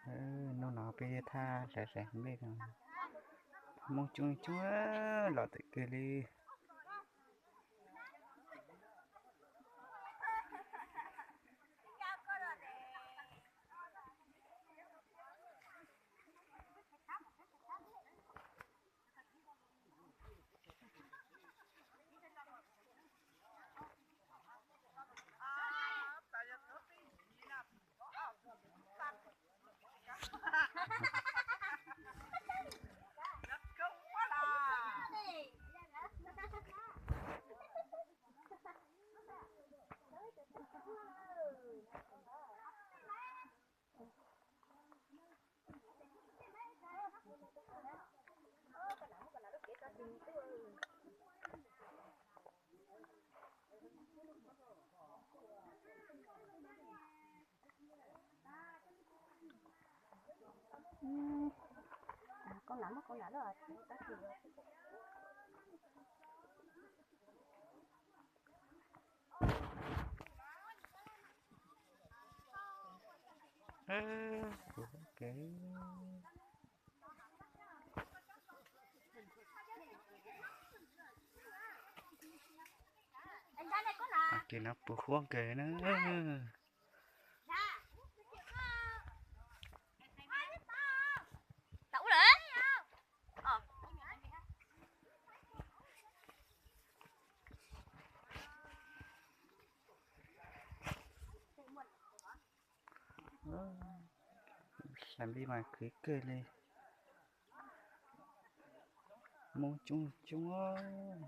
Hnub no peb thaj hlawv hlais nplej no, Hmoob coob coob los txawm kawg li. Kev no puas huab kawg na. Hlais nplej mas khwv kawg li. Hmoob coob coob.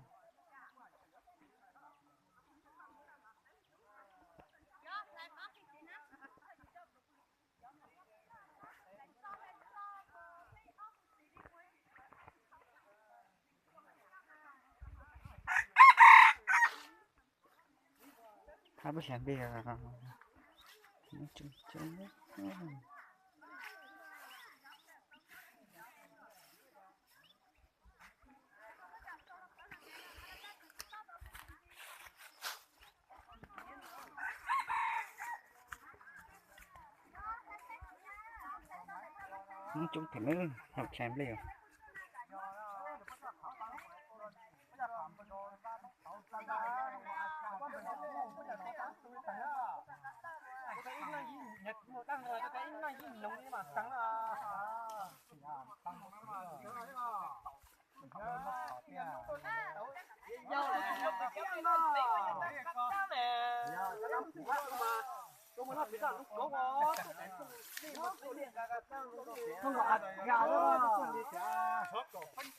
Hab peb hlais nplej. Hmoob coob thiab nawb, hlais nplej.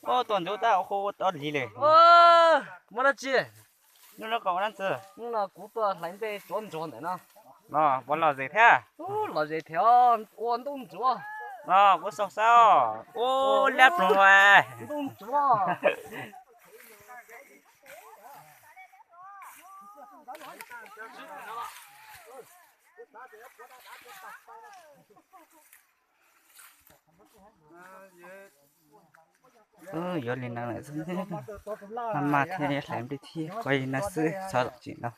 Ua tuaj ntxuav tab ua qhua ua tau li lawm. Muaj dab tsi? Hnub no koj ua dab tsi? Hnub no kuv tuaj hlais nplej tsuav ntsuag ntawm no. Los puas lom zem thiab? Lom zem thiab, ua ntuj ntsuav. Los kuv xav xav, ua liab ploog. Ntuj ntsuav. Yuav li no lawm xwb, maj maj thiaj li hlais nplej thiab, kuv li no xwb, txhob zam txim no.